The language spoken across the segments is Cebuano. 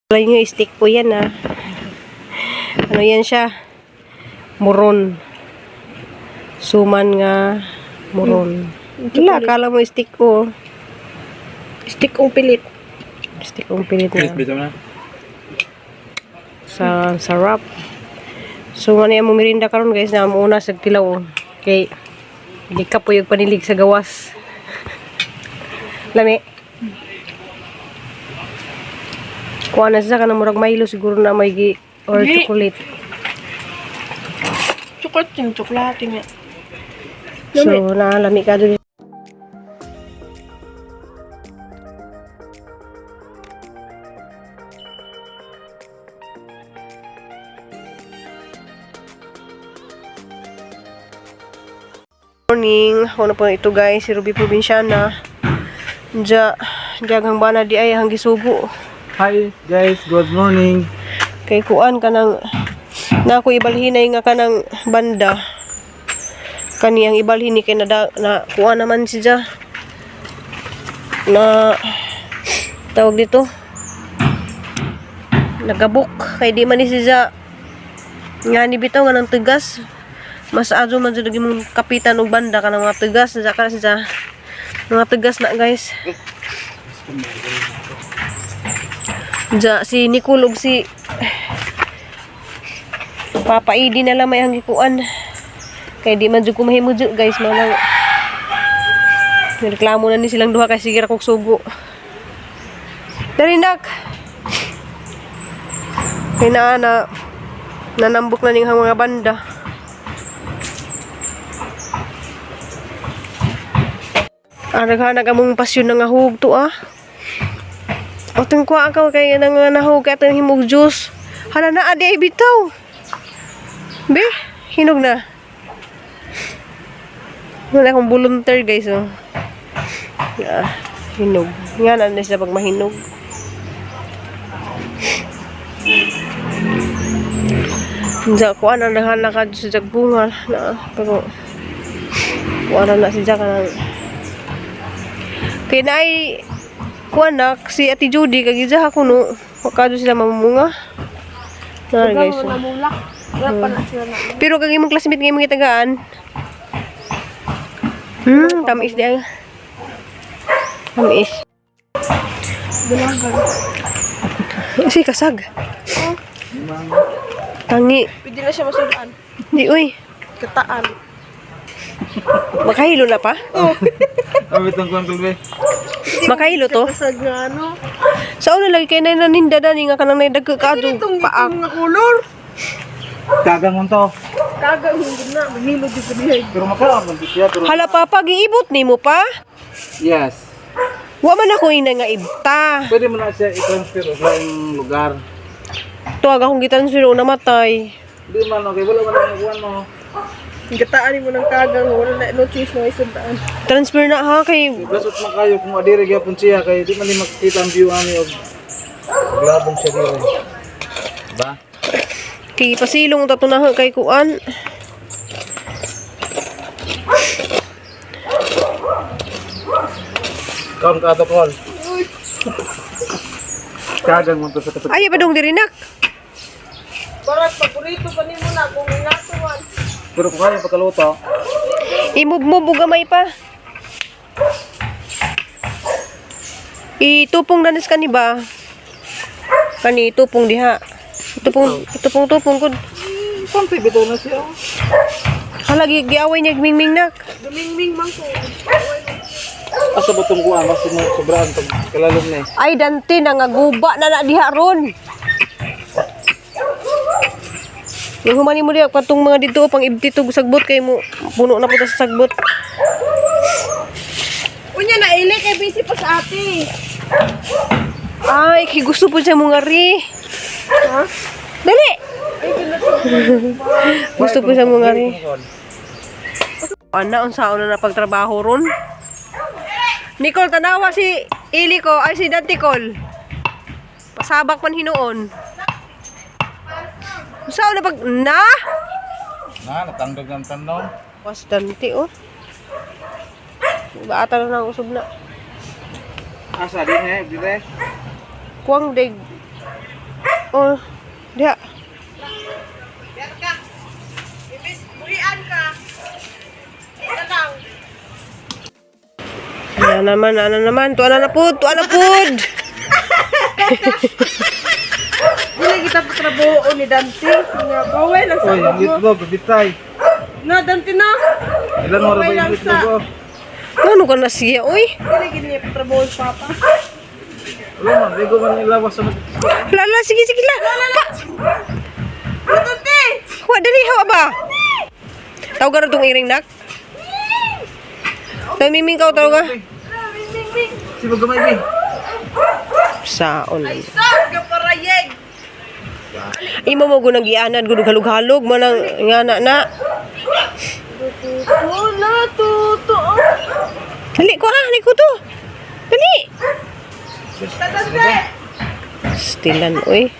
Alay nyo, stick po yan ah. Ano yan siya? Muron. Suman nga muron. Wala, akala mo stick ko. Stick ang pilit. Stick kong pilit na. Bitaw na. Sa sarap. So ano yung merienda karon guys na muna sa tilaw. Kay di ka po yung panilig sa gawas. Lami. Kuha na siya kanang murag Milo siguro na may gi or Di. chocolate. Chocolate yung chocolate nga. So na lami ka dun. Morning. Ako na po ito guys, si Ruby Provinciana. Diya, diya hang bana di ay hang gisugo. Hi guys, good morning. Kay kuan kanang na ako ibalhinay nga kanang banda. Kani ang ibalhin ni kay na, na kuan naman siya. Na tawag dito. Nagabok kay di man ni siya nga ni bitaw nga nang tigas. Mas adyo man jud imong kapitan og banda kanang mga tigas siya kana siya. Mga tigas na guys. Ja, si Nicole ug si Papa Idi na lang may ang gikuan. Kay di man jud ko mahimo jud guys, manang nireklamo na ni silang duha kay sige ra kog sugo. Dali nak. Kay naa na nanambok na ning ang mga banda. Ah, naghanag among pasyon na nga hug to ah. Otong kuha ka kay nang nahug kay atong himog juice. Hala na adi ay bitaw. Be, hinog na. Wala akong volunteer guys oh. Ah, hinog. Nga na na siya pag mahinog. Diya, kuha na naghanag ka sa jagbunga na pero kuha na na si Jack na kay naay kuha na si Ate Judy kag isa ako no wakado sila mamumunga na guys oh. Namulak. Wala pa na sila na. Pero kag imong classmate nga imong gitagaan. Tamis di ay. Tamis. Dalagan. Si kasag. Tangi. Pwede na siya masudan. Di uy. Kataan. Makahilo na pa? Ang bitong kuan kulbe. Makahilo to? Kasag nga ano. Sa una lagi kay nay naninda dani nga kanang nay dagko ka adto Itong paak. itong nga color. Kagang to. Kaga hindi na. Mahilod yung panihay. Pero makaon man siya pero Hala papa giibot nimo pa? yes. Wa man ako ina nga ibta. Pwede mo na siya i-transfer sa laing lugar. Tuwag akong gitransfer o namatay. Di man okay, wala man ang kuan mo. Kataan mo ng kagang. Wala na no choice na isundaan. Transfer na ha kay Lasot man kayo kung adire gyapon siya kay di man ni makita ang view ani og glabong siya dire. Ba? kay pasilong ta to na ha, kay kuan. Kaon ka ato kol. Kagang man to sa kapit. Ay pa dong diri nak. Para paborito pa nimo na kung inatuan. Pero kung kaya pagkaluto, I-move-move og gamay pa. Itupong danis kani ba? Kani itupong diha. Itupong itupong tupong gud. konti bitaw na siya. Hala gi giaway niya gmingming nak. Dumingming man ko. Asa ba tong kuan mas mo sobraan pag kalalom ni. Ay dante nangaguba na na diha ron. Yung humani mo diha katong mga dito pang ibti tug sagbot kay mo puno na po ta sa sagbot. Unya na ili kay busy pa sa ate. Ay, kay gusto po siya mo nga ri. Ha? Dali. Ay kinatuan. Gusto po siya mo nga ri. Ana, unsa na na pagtrabaho ron? Nicole, tanawa si Ili ko, ay si Dante Cole. Pasabak man hinuon. Unsa na pag na? Na, natandog ng tanom. Was Dante oh. Baata na nang usog na. Asa din eh, dire. Kuang deg. Oh, diha. Yan ka. Ibis, buhian ka. Ika lang. Ano naman, ano naman. Tuwa na na pud, tuwa na pud. Dili kita patrabaho ni Dante. Nga, baway lang sa Oy, ang mo. itlog, bitay. Na, Dante na. Ilan oras ba Okay yung lang itlog oh? Ano ka na siya, uy? Dili gid niya patrabaho si Papa. Wala man, di ko man ilawas sa mag- Lala, sige, sige la. Pa! Na, Dante! Wa, dali, hawa ba? Tawag ka na itong iring, nak? Tamiming ka, tawag ka? Ming, ming, ming. Sibog gamay bi. Saon. Ay, sus! Kaparayeg! Imo mo gunang gianad, gulog halog-halog, manang nga na na. Wala, tuto. Dali ko ha, dali ko to. Dali. Dante! Stilan, uy.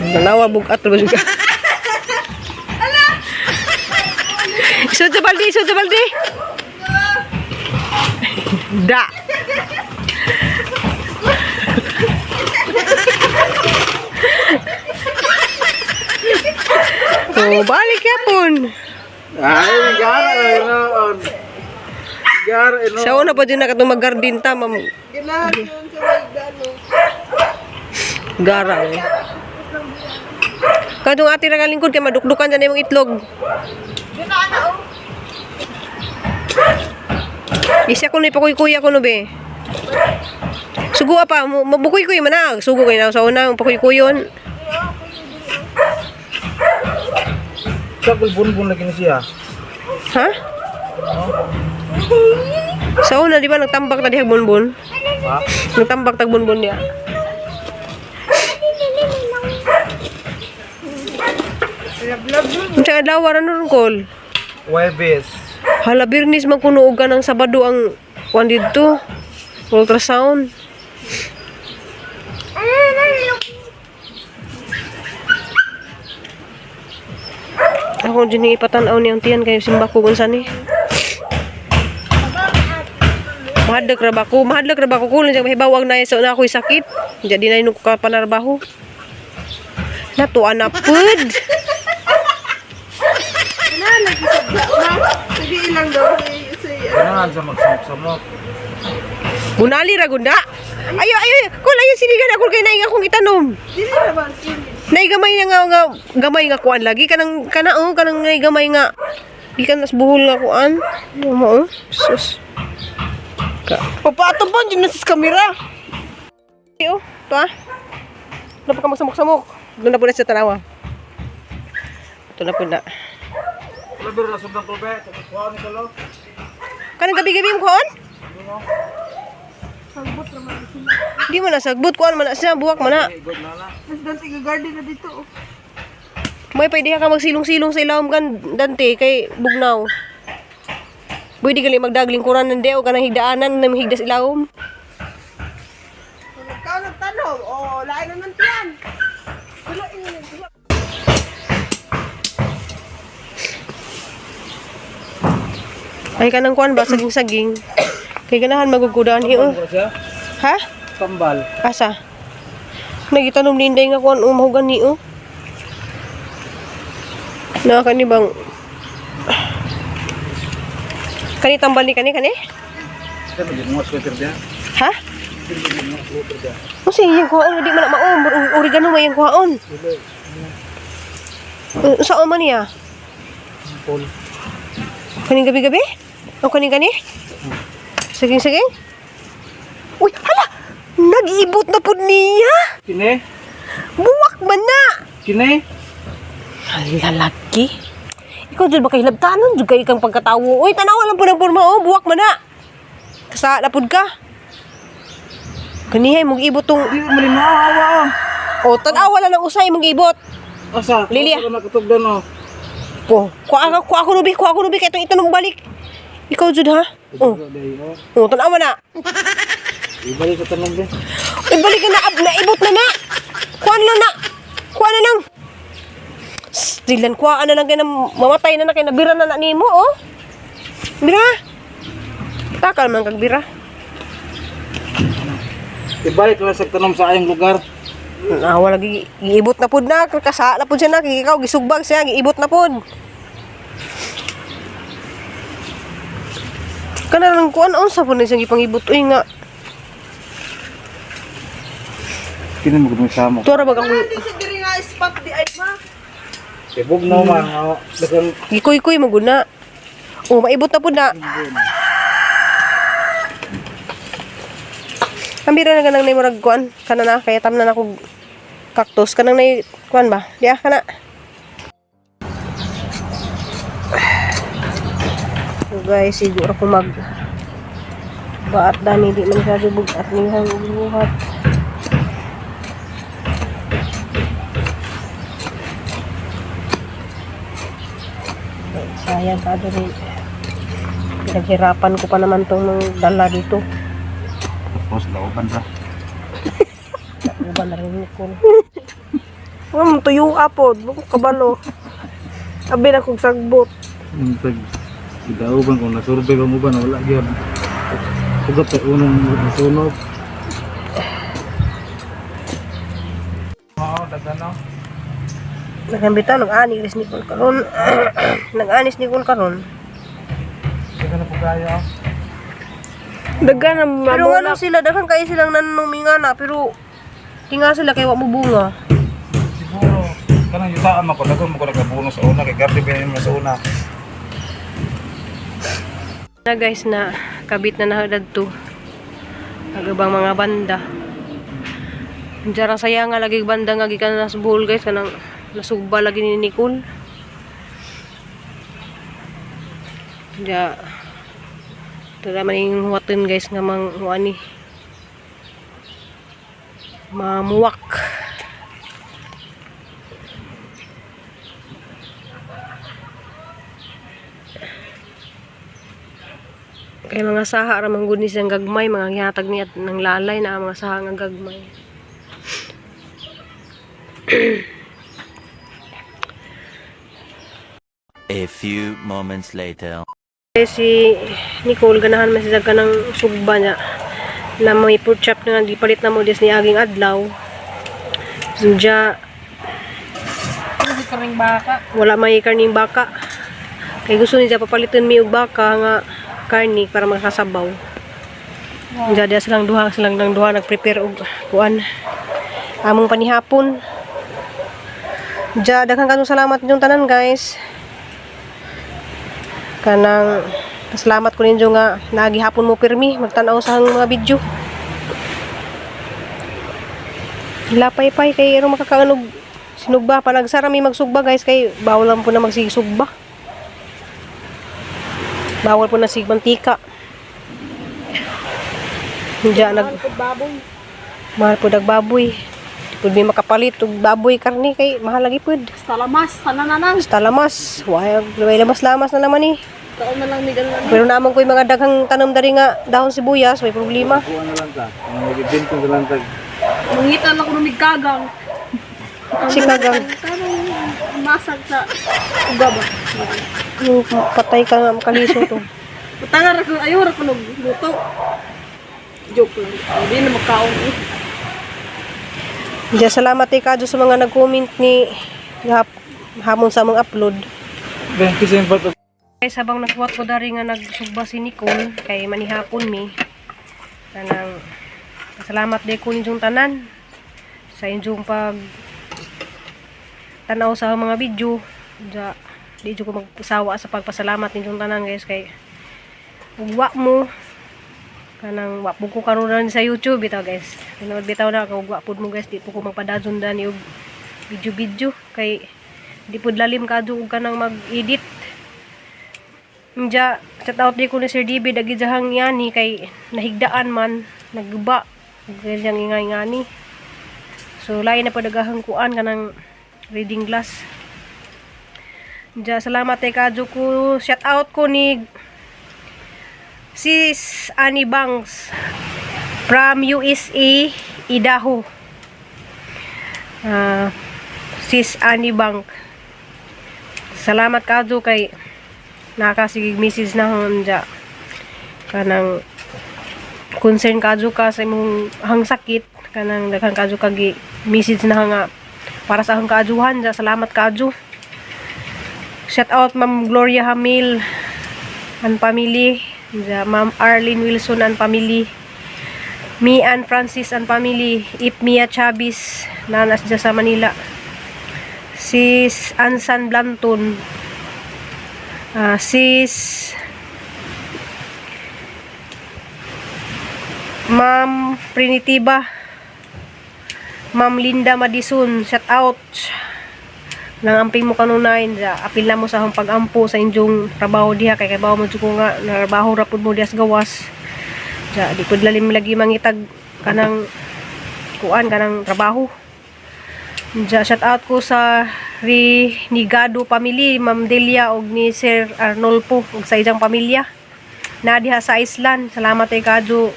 Dalawa bugat ba juga. Isod sa balde, isod sa balde. Da. Oh, balik yapon. Ay, gara noon. Gara noon. Sa una pa dyan na katong mag-garden ta, ma'am. Ganahan yun sa may gano. Garang. Katong ate ra kalingkod kay madukdukan dyan imong itlog. Diyan na, ana, oh. Isa ko ni pakuy-kuy ako no be. Sugo pa, mabukuy-kuy man na. Sugo kay na sa una, pakuy-kuyon. Sa bunbun lagi ni siya. Ha? Sa una, di ba nagtambak ta diha bonbon? Ha? Nagtambak tag bonbon niya. Unsa adlaw ra nun kol? Webes. Hala birnis man kuno og ng Sabado ang kuan didto. Ultrasound. Ako dyan yung ipatanaw niyang tiyan kayo simba ko kung saan eh. Mahadlok ra ba ko? Mahadlok ra ba ko? Kulang siya mahibawag na sa una ako'y sakit. Jadi na yun ko kapanarbaho. Natuwa na pud. Wala, lagi sa ma. Sige, ilang daw. Si, Ganahan sa magsamok-samok. Bunali ra gunda. Ayo ayo kul ayo sinigan ako kay naig akong itanom. Dili na ba? Sige. Nay gamay na nga nga gamay nga kuan lagi kanang kana oh kanang nay gamay nga gikan nas buhol nga kuan. Ano mo oh? Sus. Ka. Papato ba? Diyan na sa kamera. Oh, to ah. Wala pa ka magsamok-samok. Doon na po na sa tanawa. Ito na po na. Wala biro na sobrang tubig. Kuha ni kalo. Kanang gabi-gabi mo kuan? Di mo na sagbot kuan man na siya buwak man na. Good na na. Mas Dante, garden na dito. oh. May pwede ka magsilong-silong sa ilawom kan Dante kay bugnaw. Pwede gali magdagling kuran ng deo kanang higdaanan na mahigda sa ilawom. Kung ikaw nagtanong, oh, lain na ng tiyan. Wala, yun, wala. Ay kanang kuan ba saging-saging. Kay ganahan magugudan hi oh. Tambal siya. Ha? Tambal. Asa? Nagitanom ni Inday nga kuan oh mahugan ni oh. Na kani bang Kani tambal ni kani kani? Siya maging mga sweater diya. Ha? O sige, yung kuhaon, hindi man na maom. Oregano may yung kuhaon. Saan man niya? Paul. Kaning gabi-gabi? O kaning kani? Saging saging? Uy, hala! Nag-ibot na po niya! Kine? Buwak man na! Kine? Hala, laki. Ikaw dyan ba kay hilabtanon? Dyan kay kang pagkatawo. Uy, tanawa lang po ng forma. Oh, buwak man na. Kasa na pod ka. Kanihay, mong ibot tong... Di mo lima awa. O, tanawa lang ng usay mong ibot. Asa? Lilia. Asa nakatugdan oh. Po, kuha ko nubi, kuha ko nubi kay itong itanong balik. Ikaw jud ha? Oh, oh, tanawa na. Ibalik sa tanong din. Ibalik ka na, ab, naibot na na. Kuha na lang na. Kuha na lang. Stilan, kuha na lang kay na mamatay na na kay nabira na na nimo, oh. Bira. Takal man kag bira. Ibalik lang sa tanom sa ayong lugar. Ah, wala giibot na pud na, kasa na pud siya na, ikaw gisugbag siya, giibot na pud. Kana lang kuan unsa pud ni siyang gipangibot uy nga. Kini mo gud samo. Tuara bag ako Hindi siya diri nga spot di ay ma. Tibog no ma. Daghang gikuy-kuy mo guna. Oh, maibot na pud na. Ang bira na ganang nay murag kuan kana na kaya tamnan ako cactus kanang nay kuan ba? Diya kana. So guys, siguro ko mag baat dani di man siya bugat ni hang buhat. Sayang ka diri. Pinaghirapan ko pa naman tong dala dito. Tapos lauban ra. Uban na rin ko. Wa mo tuyo apod, mo kabalo. Abi na kog sagbot. Pag gidauban kung nasurvey ka mo ba na wala gyud. Ugat pa unong nasunog. Oo, daghan no. Nagambita, nag-ani ris ni Col karon. Nag-anis ni Col karon. Daghan na po kayo. Dagan ang Pero ano sila, daghan kayo silang nanuminga na, pero tinga sila kay wa mo bunga. Siguro kanang yutaan man ko daghan mo ko nagabuno sa una kay garde ba mo sa una. Na guys na kabit na na to. Ang ibang mga banda. Diyan saya nga lagi banda nga gikan na sa buhol guys kanang nasugba lagi ni Nicole. Diya Tara man yung huwatin guys nga mang huani. Mamuwak. Kay mga saha ra man gud ni siyang gagmay, mga gihatag niya at nang lalay na ang mga saha nga gagmay. A few moments later. Eh, si Nicole ganahan man siya kanang sugba niya na may pork chop na gipalit na mo des ni aging adlaw. Diya Kaming baka. wala may karning baka. Kay gusto niya papalitan mi og baka nga karni para makasabaw. Diya diya silang lang duha nagprepare og kuan among panihapon. Diya daghang kanong salamat ninyong tanan guys. Kanang salamat ko ninyo nga nagihapon mo pirmi magtan-aw sa ang mga video. Lapay-pay kay aron makakaanog sinugba panagsara mi magsugba guys kay bawal lang po na magsigsugba. Bawal po na sigmantika. Diya nag Baboy. mahal po baboy. Di pud mi makapalit og baboy karni kay mahal lagi pud. Talamas, tanananan. Basta lamas, way way lamas-lamas na naman eh. Kaon na lang mi ganun. Pero naman ko yung mga daghang tanom dari nga dahon sibuyas, may problema. Kuha na lang ta. Ang nagibinto na lang ta. Mangita lang ko ng kagang. Si kagang, Tanong masag sa uga ba? yung patay ka nga makaliso to. Putanga ra ko ayo ra ko luto. Joke lang. Hindi na makaon eh. Diya, salamat eh kadyo sa mga nag-comment ni hamon sa among upload. Ben kasi yung part Guys, habang nagkuhat ko dari nga nagsugba si Nicole, kay manihapon mi. Kanang, salamat di ko ninyong tanan sa inyong pag tanaw sa mga video. Diya, di jud ko magsawa sa pagpasalamat ninyong tanan guys kay ugwa mo kanang wa po ko karon rin sa YouTube bitaw guys. Tinuod bitaw na kag ugwa pud mo guys, di po ko magpadazon dani og video video kay di pud lalim kadto og kanang mag-edit. Nja, shout out di ko ni Sir DB dagi jahang yani kay nahigdaan man nagguba ganyang ingay ngani. So lain na pa dagahang kuan kanang reading glass. Nja, salamat kay kadyo ko. Shout out ko ni Sis Annie Banks from USA, Idaho. Ah, Sis Annie Bank. Salamat kadyo kay nakasigig message na hon dya. Kanang Concern kadyo ka sa imong hang sakit, kanang daghan kadyo ka gi message na nga para sa akong kaadyuhan. Ja, salamat kadyo. Shout out Ma'am Gloria Hamil and family. Ja, Ma'am Arlene Wilson and family. Me and Francis and family. Ip Mia Chavez nanas dya sa Manila. Sis Ansan Blanton. Sis Ma'am Prinitiva. Ma'am Linda Madison, shout out. Nang amping mo kanunay, ja, apil na mo sa akong pag-ampo sa inyong trabaho diha kay bawo mo jud ko nga narbaho ra pud mo diha sa gawas. Ja, di pud lalim lagi mangitag kanang kuan, kanang trabaho. Ja, shout out ko sa Renegado family, Ma'am Delia og ni Sir Arnolfo ug sa iyang pamilya na diha sa Iceland. Salamat ay kadyo,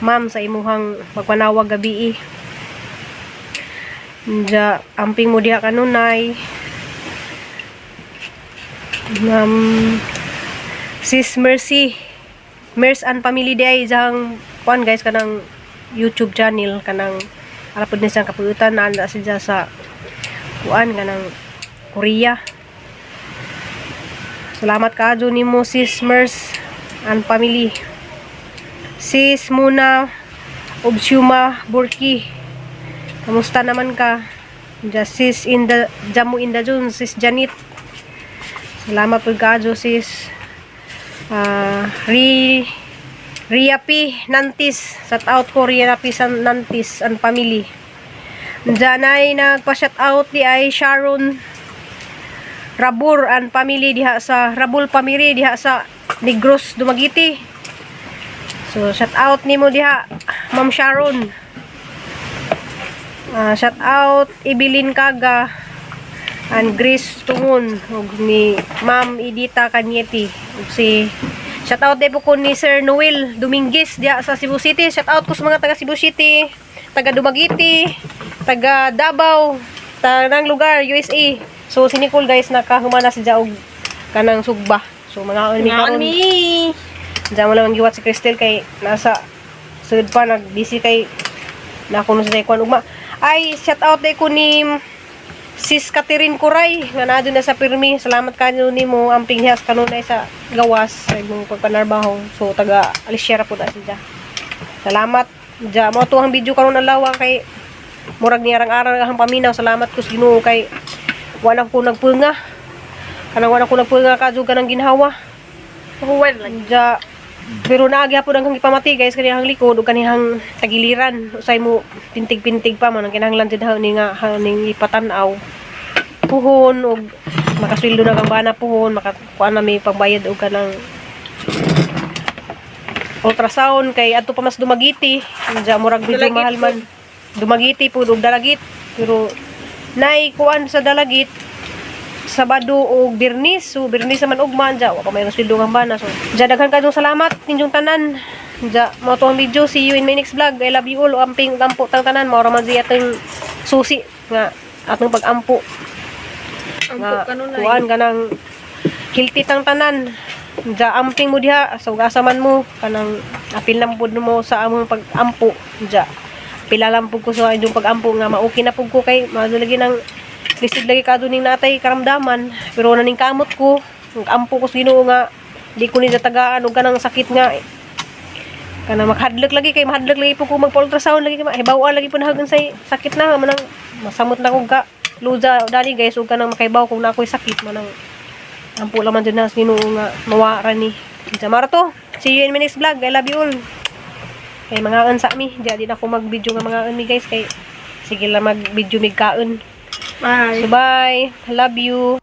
ma'am, sa imuhang pagpanawag gabi. Ja, amping mo diha kanunay. Ma'am Sis Mercy, Mers and family di ay isang kuan guys, kanang YouTube channel, kanang ara pud ni siyang kapuutan na siya sa kuan, kanang Korea. Salamat kaadyo nimo, Sis Mers and family. Sis Muna Obsuma Burki. Kamusta naman ka? Ja, sis in the Jamu in the June, Sis Janet. Salamat pud kaadyo, sis. Ri Ria P. Nantis. Shout out ko Ria P. Nantis and family. Diyan ay nagpa-shout out di ay Sharon Rabur and family diha sa Rabul family diha sa Negros, Dumaguete. So shout out nimo diha, Ma'am Sharon. Shout out Evelyn Kaga and Grace Tungon ug ni Ma'am Edita Cañete ug si shout out din po ko ni Sir Noel Dominguez diha sa Cebu City. Shout out ko sa mga taga Cebu City, taga Dumaguete, taga Davao, tanang lugar USA. So si Nicole guys, nakahuman na siya og kanang sugba. So mga mi karon. Mi. Diyan mo lang giwat si Cristel kay nasa sud pa, nag-busy kay na kuno sa kuan ugma. Ay, shout out day ko ni Sis Catherine Kuray nga naa na sa pirmi. Salamat kanyo nimo, amping hiyas kanunay sa gawas sa imong pagpanarbaho. So taga Alicia po na siya. Salamat. Ja, mo to ang video karon adlaw kay murag ni arang-arang ang paminaw. Salamat ko sa Ginoo kay wala ko nagpunga. Kanang wala ko nagpunga kadyo kanang ginhawa. Huwad lang. Ja, pero naagi hapon ang gipamati guys kanihang likod ug kanihang tagiliran. Usay mo pintig-pintig pa man ang kinahanglan jud ni nga ning ipatan-aw. Puhon ug makasweldo na kang bana puhon, makakuan na may pagbayad og kanang ultrasound kay adto pa mas Dumaguete. Ja, murag medyo Dalagit mahal man. Dumaguete pud ug Dalagit, pero nay kuan sa Dalagit Sabado o Birnis. So, Birnis naman ugma. Diya, wa pa may sweldo kang bana. So, diya, daghan kayong salamat ninyong tanan. Diya, mo to ang video. See you in my next vlog. I love you all. Amping ampo tang tanan. Mao ra man siya atong susi nga atong pag-ampo. Ampo Nga, kanunay. kuan kanang healthy tang tanan. Diya, amping mo diha. So, asa man mo. Kanang apil lang pud mo sa among pag-ampo. Diya, pila lang pud ko sa inyong pag-ampo nga ma-okay na pud ko kay lagi ng lisod lagi kadto ning natay karamdaman, pero na ning kamot ko ampo ko sa Ginoo nga di ko ni tagaan og kanang sakit nga kanang maghadlok lagi, kay mahadlok lagi po ko magpa-ultrasound lagi kay hibaw lagi po na say sakit na manang masamot na kog ka luza dali guys, ug kanang makaibaw kung na ako'y sakit. Manang ampo lang man jud na sa Ginoo nga mawa ra ni. Jamar to. See you in my next vlog. I love you all. Kay mga sa mi di na ako mag-video nga mga mi guys, kay sige lang mag-video mig kaon. Bye. So bye. Love you.